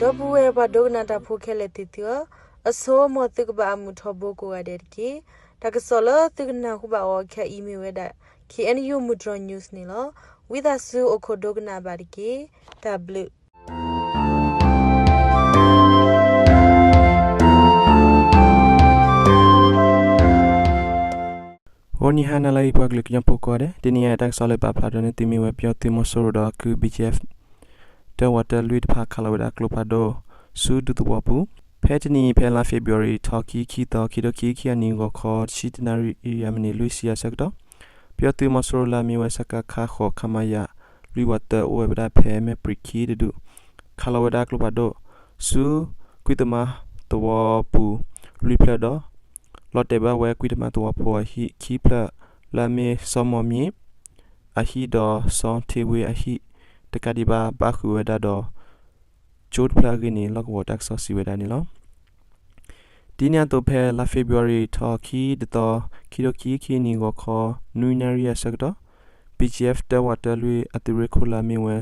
ဒီပုၢ်ဝဲၢ်ပှၤဒိကနၣ်တၢ်ဖိခဲလၢာ်သ့ၣ်သုဧၢ, အဆိ မ်သုကဘၣ်အမုာ်ထီဘိကိးဂၤဒဲးတက့ၢ်. တၢ်ကစီၣ်လၢသုကနၢ်ဟူဘၣ်အီၤခဲအံၤမ့ၢ်ဝဲဒၣ် K N U မုၢ်တြီၤ news န့ၣ်လီၤ. ဝံသးစူၤအိၣ်ခိးဒိကနၣ်ဘၣ်တက့ၢ်. တၢ်ဘျုး ဂီၤနံၤဟါနၤလၢအဂ့ၤ ပှၤကလုာ်ကညီဖိကိးဂၤဒဲး, တနံၤအံၤတၢ်ကစီၣ်လၢပာ်ဖျါထီၣ်န့ၢ်သုမ့ၢ်ဝဲ ပယီၤသုးမီၤစိရိၤဒီးအကု B G F တၢဝးတၢလွံၢ်တဖၣ် ခးလီၤဝဲဒၣ်ကျိဖးဒိၣ်ဆူဒူသဝီပူၤ, ဖဲတနံၤအံၤဖဲလါ February ထီၣ်ခံ ခံသီ ခံထိခံဆံခံအနံၣ် ဂီၤခီတဆံတနၣ်ရံၣ် အမံးနံးလွံၢ်ဆံအဆၢကတီၢ်, ပယီၤသုးမီၤစိရိၤလၢအမ့ၢ်ဝဲ စကခ ဃိး ခမရ လွံၢ်ဝးတၢ အိၣ်ဝဲဒၣ်ဖဲမဲၣ်ပြံးခံတဒူၣ်, ခးလီၤဝဲဒၣ်ကျိဖးဒိၣ်ဆူကွံသမါသဝီပူၤလွံၢ်ဖျၢၣ်ဒီး လီၤတဲာ်ဘၣ်ဝဲကွံသမါသဝီဖိအဟံၣ်ခံဖျၢၣ် လၢအမ့ၢ်စီၤမီၢ်မံၤအဟံၣ်ဒီးစီၤထ့ဝ့အဟံၣ်တကးဒံးဘၣ် ဘၣ်ဃုာ်ဝဲဒၣ်ဒီး ကၠိတဖျၢၣ်အဂ့ၢ်န့ၣ် လီၢ်ကဝီၤတၢ်ကစီၣ်စံးဝဲဒၣ်န့ၣ်လီၤ. ဒ်န့ၣ်အသိးဖဲလါ February ထီၣ်ခံတသီ ခံထိခံဆံခံအနံၣ် ဂီၤခီနွံနၣ်ရံၣ်အဆၢကတီၢ်, B G F တၢဝးတၢလွံၢ်အသုးရ့ၣ်ခိၣ်လၢအမ့ၢ်ဝဲ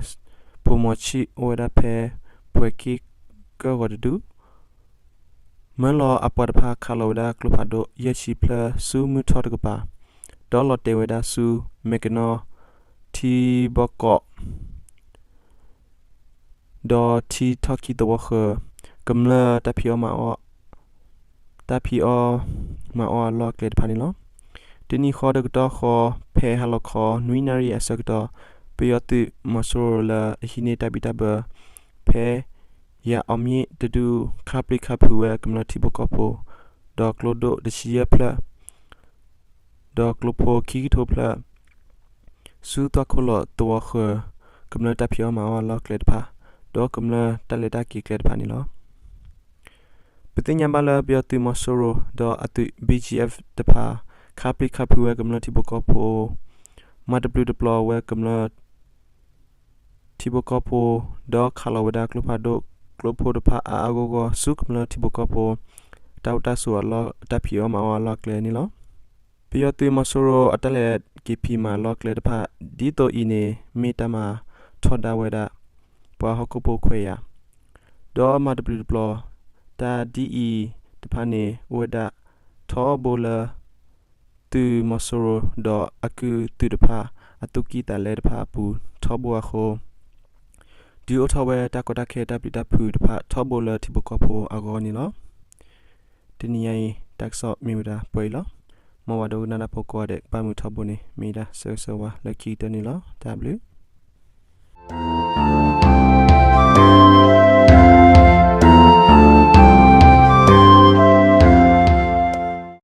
ဖိမီၤဆံၣ် အိၣ်ဝဲဒၣ်ဖဲပှဲၤက့ကၢၢ်ဂီၤတဒူၣ် မၢလီၤအပှၤတဖၣ် ခးလီၤဝဲဒၣ်ကျိဖးဒိၣ်ယဲၢ်ဆံဖျၢၣ်ဆူမုၢ်ထီၣ်တကပၤ, ဒီးလီၤတဲာ်ဝဲဒၣ်ဆူမဲာ်ကနီထံဘီကီး ဒီးထံထီၣ်ခံသဝီဃၢၤ ကမျၢၢ်တၢ်ဖံးအီၣ်မၤအီၣ် တၢ်ဖံးအီၣ်မၤအီၣ်အလီၢ်အကျဲတဖၣ်န့ၣ်လီၤ. တနံၤဃီတကတီၢ်ဃီ ဖဲဟါလီၤခီနွံနၣ်ရံၣ်အဆၢကတီၢ် ပယီၤသုးမီၤစိရိၤလၢအဟံးန့ၢ်တၢ်ဘံၣ်တၢ်ဘၢ ဖဲယၤအီမံၣ်တဒူၣ် ခါပျံၤခါဖုးဝဲကမျၢၢ်ထံဖိကီၢ်ဖိ ဒီးကျိဒိၣ်တဆံယဲၢ်ဖျၢၣ် ဒီးကျိဖိခံကထိဖျၢၣ် ဆူသွၣ်ခိၣ်လီၤသဝီဃၢၤ ကမျၢၢ်တၢ်ဖံးအီၣ်မၤအီၣ်အလီၢ်အကျဲတဖၣ် ဒီးကမျၢၢ်တၢ်လဲၤတၢ်က့ၤကျဲတဖၣ်န့ၣ်လီၤ. ပသ့ၣ်ညါဘၣ်လၢပယီၤသုးမီၤစိရိၤ ဒီးအသုး B G F တဖၣ် ခါပျံၤခါဖုးဝဲကမျၢၢ်ထံဖိကီၢ်ဖိ မၤတဘျုးတပျီၤဝဲကမျၢၢ် ထံဖိကီၢ်ဖိ ဒီးခးလီၤဝဲဒၣ်ကျိဖးဒိၣ်ကျိဖိတဖၣ်အါအါဂီၢ်ဂီၢ် ဆူကမျၢၢ်ထံဖိကီၢ်ဖိ တၢ်အိၣ်တၢ်ဆိးအလီၢ် တၢ်ဖံးအီၣ်မၤအီၣ်အလီၢ်အကျဲန့ၣ်လီၤ. ပယီၤသုးမီၤစိရိၤအတၢ်လဲၤက့ၤဖံးမၤလီၢ်ကျဲတဖၣ် ဒ်သိးအံၤန့ၣ် မ့ၢ်တၢ်မၤထီဒါဝဲဒၣ် ပှၤဟီၣ်ခိၣ်ဖိခွဲးယာ် ဒီးမၤတဘျုးတပျီၤ တၢ်ဒ်အံၤတဖၣ်န့ၣ် အိၣ်ဝဲဒၣ်ထီဘိလၢ သုးမီၤစိရိၤဒီးအကုသုးတဖၣ် အသူၣ်ကံၢ်သးလဲတဖၣ်အပူၤထီဘိအဃိ ဒုးအိၣ်ထီၣ်ဝဲတၢ်ကီတၢ်ခဲတၢ်ပျံၤတၢ်ဖုးတဖၣ်ထီဘိလၢထံဖိကီၢ်ဖိအဂီၢ်န့ၣ်လီၤ. တနံၤညါအံၤ တၢ်ကစီၣ်မ့ၢ်ဝဲဒၣ်ပှဲၤအံၤလီၤ. မ်ပှၤဒိကနၣ်တၢ်ဖိကိးဂၤဒဲး ကဘၣ်မုာ်ထီဘိန့ၣ် မ့ၢ်ဒၣ်ဆၢဂ့ၤဆၢဝါလၢခံကတၢၢ်န့ၣ်လီၤ. တၢ်ဘျုး